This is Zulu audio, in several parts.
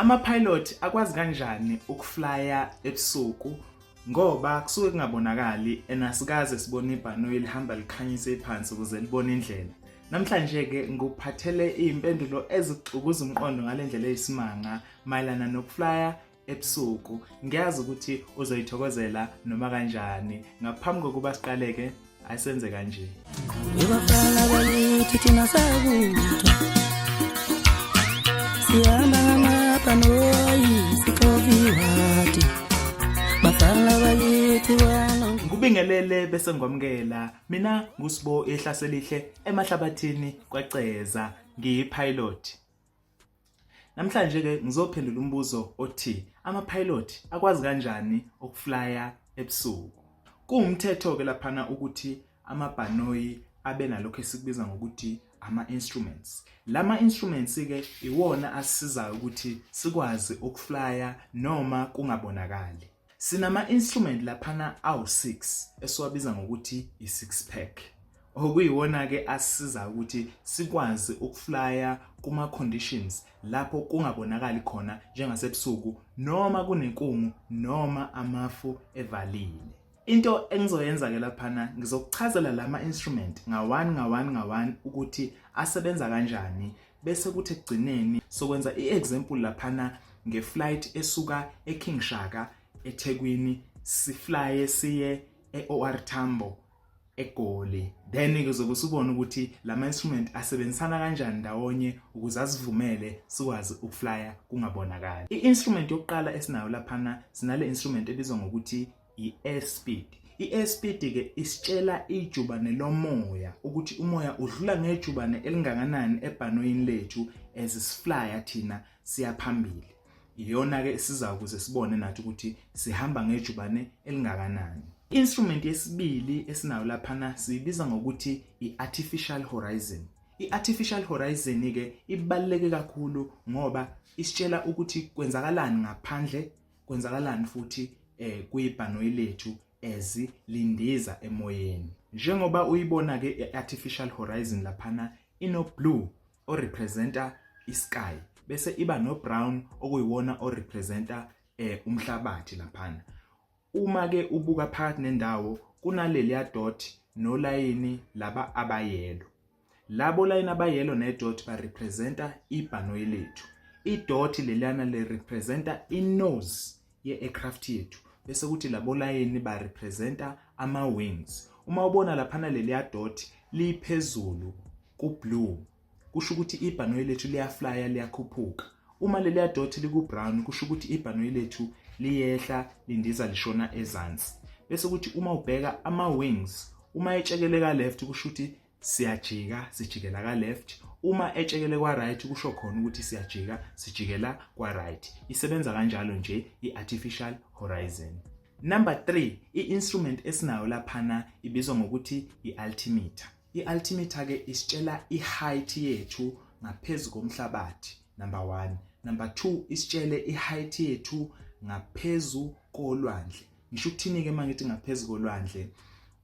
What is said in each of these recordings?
Ama-pilot akwazi kanjani ukuflya ebusuku ngoba kusuke kungabonakali and asikaze sibone ibhanoyi lihamba likhanyise phansi ukuze libone indlela. Namhlanje-ke ngikuphathele iy'mpendulo ezixukuza umqondo ngale ndlela eyisimanga mayelana nokuflya ebusuku. Ngiyazi ukuthi uzoyithokozela noma kanjani. Ngaphambi kokuba siqaleke, ayisenze kanje. Ibafana bakithi thina sakuthwa sihamba ngamabhanoyi sixoviwadi bafana bakithi wano. Ngikubingelele bese ngikwamukela. Mina nguSibo eHlaselihle emahlabathini kwaCeza, ngiyi-pilot. Namhlanje ke ngizophendula umbuzo othi ama-pilot akwazi kanjani ukuflya ebusuku. Kuwumthetho ke laphana ukuthi amabhanoyi abe nalokho esikubiza ngokuthi ama-instruments. Lama instruments ke iwona asisizayo ukuthi sikwazi ukuflya noma kungabonakali. Sinama instrument laphana awu-6 esiwabiza ngokuthi i-six pack. Okuyiwona-ke asisiza ukuthi sikwazi ukuflya kuma-conditions lapho kungabonakali khona njengasebusuku noma kunenkungu noma amafu evalile. Into engizoyenza-ke laphana ngizokuchazela lama instrument nga-one nga-one nga-one ukuthi asebenza kanjani bese kuthi ekugcineni sokwenza i-example laphana nge-flight esuka eKing Shaka eThekwini siflye siye e-OR Tambo eGoli. Then ke uzobe usubona ukuthi lama instrument asebenzisana kanjani ndawonye ukuze asivumele sikwazi ukuflya kungabonakali. I-instrument yokuqala esinayo laphana sinale instrument ebizwa ngokuthi i-airspeed. I-airspeed ke isitshela ijubane lomoya ukuthi umoya udlula ngejubane elingakanani ebhanoyini lethu as siflya thina siya phambili. Iyona ke esiza ukuze sibone nathi ukuthi sihamba ngejubane elingakanani. Instrument yesibili esinayo laphana siyibiza ngokuthi i-artificial horizon. I-artificial horizon ke ibaluleke kakhulu ngoba isitshela ukuthi kwenzakalani ngaphandle, kwenzakalani futhi kuyibhanoyi lethu as lindiza emoyeni. Njengoba uyibona ke i-artificial horizon laphana ino blue orepresenta isky bese iba no brown okuyiwona orepresenta umhlabathi laphana. Uma ke ubuka phakathi nendawo kunaleliya dot nolayini laba abayelo. Labo layini abayelo ne dot ba representa ibhanoyi lethu. I dot leliyana le representa i nose ye aircraft yethu bese kuthi labo layini ba representa ama wings. Uma ubona laphana leliya dot liphezulu ku blue kusho ukuthi ibhanoyi lethu liyaflya liyakhuphuka. Uma leliya dot liku brown kusho ukuthi ibhanoyi lethu liyehla lindiza lishona ezansi. Bese kuthi uma ubheka ama wings uma etshekele ka left kusho ukuthi siyajika sijikela ka left, uma etshekele kwa right kusho khona ukuthi siyajika sijikela kwa right. Isebenza kanjalo nje i-artificial horizon. Number 3, i-instrument esinayo laphana ibizwa ngokuthi i-altimeter. I-altimeter ke isitshela i-height yethu ngaphezu komhlabathi, number 1. Number 2, isitshele i-height yethu ngaphezu kolwandle. Ngisho ukuthini ke mangithi ngaphezu kolwandle?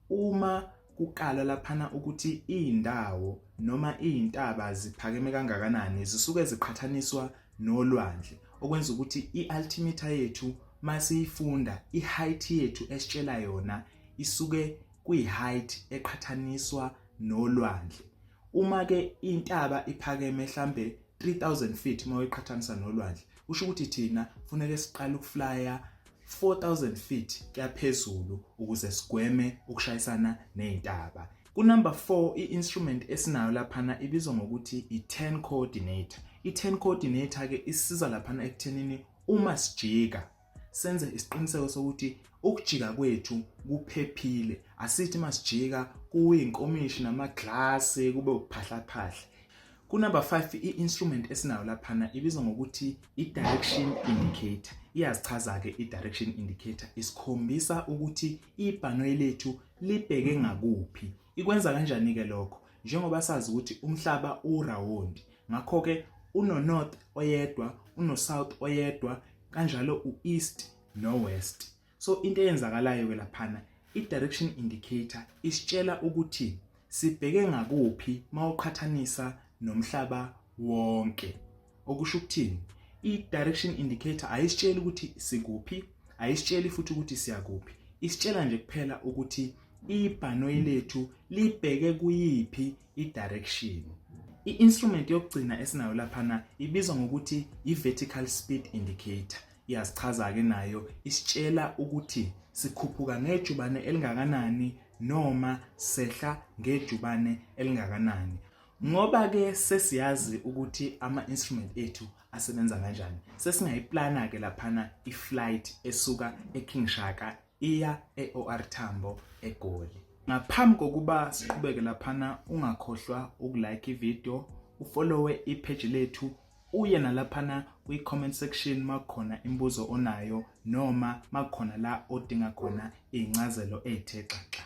Uma kukalwa laphana ukuthi indawo noma izintaba ziphakeme kangakanani zisuke ziqhathaniswa nolwandle, okwenza ukuthi i-altimeter yethu masiyifunda i-height yethu esitshela yona isuke kwi-height eqhathaniswa nolwandle. Uma ke intaba iphakeme mhlambe 3000 feet uma uyiqhathanisa nolwandle, kusho ukuthi thina kufuneka siqale ukuflya 4000 feet kuyaphezulu ukuze sigweme ukushayisana nezintaba. Ku number 4, i-instrument esinayo laphana ibizwa ngokuthi i-turn coordinator. I-turn coordinator ke isisiza laphana ekuthenini uma sijika senze isiqiniseko sokuthi ukujika kwethu kuphephile. Asithi masijika kuyinkomishi namaglasi kube ukuphahlaphahla. Ku number 5, i-instrument esinayo laphana ibizwa ngokuthi i-direction indicator. Iyazichaza ke i-direction indicator, isikhombisa ukuthi ibhanoyi lethu libheke ngakuphi. Ikwenza kanjani ke lokho? Njengoba sazi ukuthi umhlaba urawundi, ngakho ke uno north oyedwa, uno south oyedwa, kanjalo u-east no west. So into eyenzakalayo ke laphana, i-direction indicator isitshela ukuthi sibheke ngakuphi mawuqhathanisa nomhlaba wonke. Okusho ukuthini? I-direction indicator ayisitsheli ukuthi sikuphi, ayisitsheli futhi ukuthi siyakuphi. Isitshela nje kuphela ukuthi ibhanoyi lethu libheke kuyiphi i-direction. I-instrument yokugcina esinayo laphana ibizwa ngokuthi i-vertical speed indicator. Iyazichaza-ke nayo, isitshela ukuthi sikhuphuka ngejubane elingakanani noma sehla ngejubane elingakanani. Ngoba-ke sesiyazi ukuthi ama-instrument ethu asebenza kanjani, sesingayiplana-ke laphana i-flight esuka eKing Shaka iya e-OR Tambo eGoli. Ngaphambi kokuba siqhubeke laphana, ungakhohlwa ukulike ivideo, ufollowe ipage lethu, uye nalaphana kwi-comment section makukhona imibuzo onayo noma makukhona la odinga khona iy'ncazelo ey'the xaxa.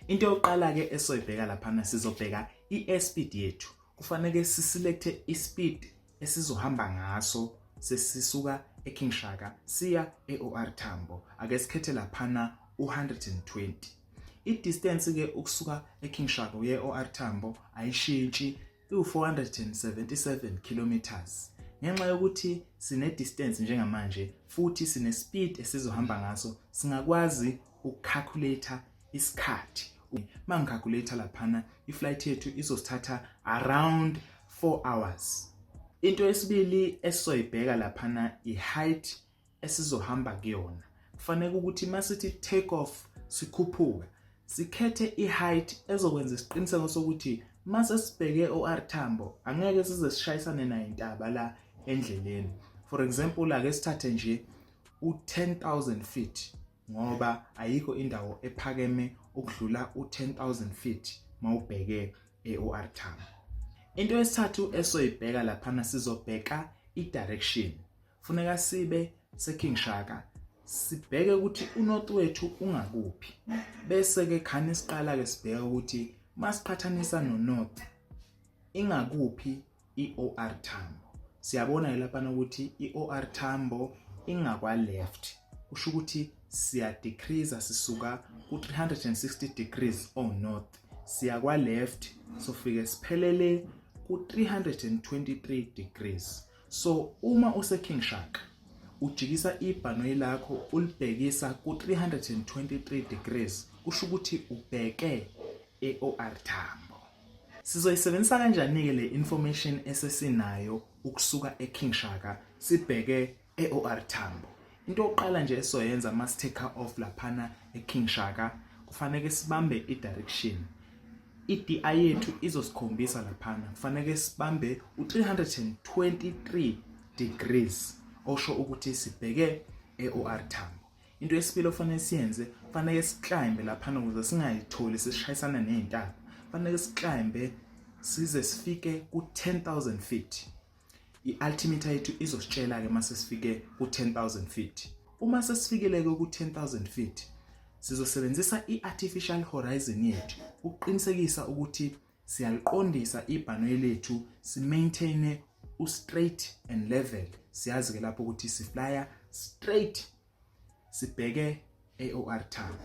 Into yokuqala-ke esoyibheka laphana, sizobheka i-airspeed yethu. Kufanele siselecte i-speed esizohamba ngaso sesisuka eKing Shaka siya e-OR Tambo. Ake sikhethe laphana u-120. I-distance-ke ukusuka eKing Shaka uye e-OR Tambo ayishintshi, iwu-477 kilometers. Ngenxa yokuthi sine-distance njengamanje futhi sine-speed esizohamba ngaso, singakwazi ukucalculate isikhathi. Uma ngicalculate laphana, i-flight yethu izosithatha around 4 hours. Into yesibili esizoyibheka laphana i-height esizohamba kuyona. Kufanele ukuthi masithi take off sikhuphuka, sikhethe i-height ezokwenza isiqiniseko sokuthi mase sibheke OR Tambo angeke size sishayisane nayo intaba la endleleni. For example, ake sithathe nje u-10,000 feet, ngoba ayikho indawo ephakeme ukudlula u-10,000 feet mawubheke e-OR Tambo. Into yesithathu esoyibheka laphana, sizobheka i-direction. Funeka sibe seKing Shaka, sibheke ukuthi unorth wethu ungakuphi, bese ke khani siqala ke sibheka ukuthi masiqhathanisa no-north ingakuphi i-OR Tambo. Siyabona lapha ukuthi i-OR Tambo ingakwa left, kusho ukuthi siya decrease, sisuka ku-360 degrees o north siya kwa left, sofike siphelele ku-323 degrees. So uma use King Shaka ujikisa ibhanoyi lakho ulibhekisa ku-323 degrees, kusho ukuthi ubheke e-OR Tambo. Sizoyisebenzisa kanjani-ke le information esesinayo ukusuka eKing Shaka sibheke e-OR Tambo? Into yokuqala nje esoyenza masi take off laphana eKing Shaka, kufanele sibambe i-direction. I-DI yethu izosikhombisa laphana kufanele sibambe u-323 degrees, osho ukuthi sibheke e-OR Tambo. Into yesibili ofanele siyenze, kufanele siclimbe laphana ukuze singayitholi sishayisana ney'ntaba. Kufanele siclimbe size sifike ku-10,000 feet. I-altimeter yethu izositshela-ke uma sesifike ku-10,000 feet. Uma sesifikile-ke ku-10,000 feet, sizosebenzisa i-artificial horizon yethu ukuqinisekisa ukuthi siyaliqondisa ibhanoyi lethu, si-maintain u-straight and level. Siyazi-ke lapho ukuthi siflya straight sibheke e-OR Tambo.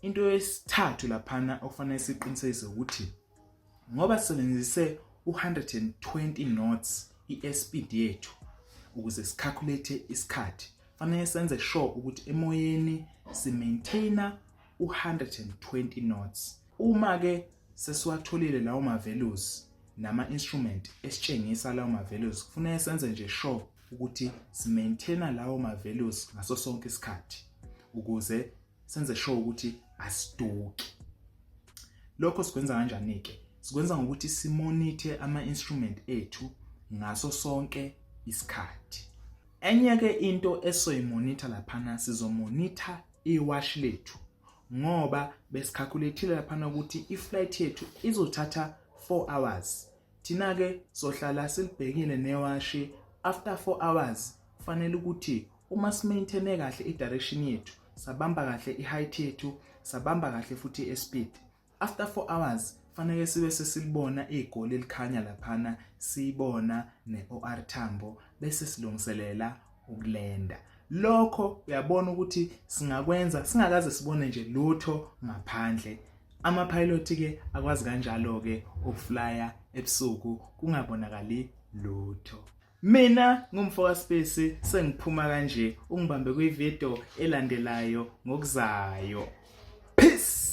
Into yesithathu laphana okufanele siqinisekise ukuthi ngoba sisebenzise u-120 knots i-speed yethu ukuze sicalculate isikhathi, fanele senze sure ukuthi emoyeni si-maintaina u-120 knots. Uma ke sesiwatholile lawo ma values nama instrument esitshengisa lawo ma values, kufuneka senze nje sure ukuthi si-maintaina lawo ma values ngaso sonke isikhathi ukuze senze sure ukuthi asiduki. Lokho sikwenza kanjani ke? Sikwenza ngokuthi simonithe ama instrument ethu ngaso sonke isikhathi. Enye ke into esoyimonitha laphana, sizomonitha iwashi lethu, ngoba besikhakhuletile laphana ukuthi iflight yethu izothatha 4 hours. Thina ke sohlala silibhekile newashi. After 4 hours kufanele ukuthi uma simaintaine kahle i-direction yethu, sabamba kahle i-height yethu, sabamba kahle futhi i-speed, after 4 hours fanele sibe sesilibona igoli elikhanya laphana, siyibona ne-OR Tambo, bese silungiselela ukulenda. Lokho uyabona ukuthi singakwenza singakaze sibone nje lutho ngaphandle. Ama-pilot ke akwazi kanjalo ke ukuflya ebusuku kungabonakali lutho. Mina ngumfoka Space sengiphuma kanje ungibambe kwi video elandelayo ngokuzayo. Peace.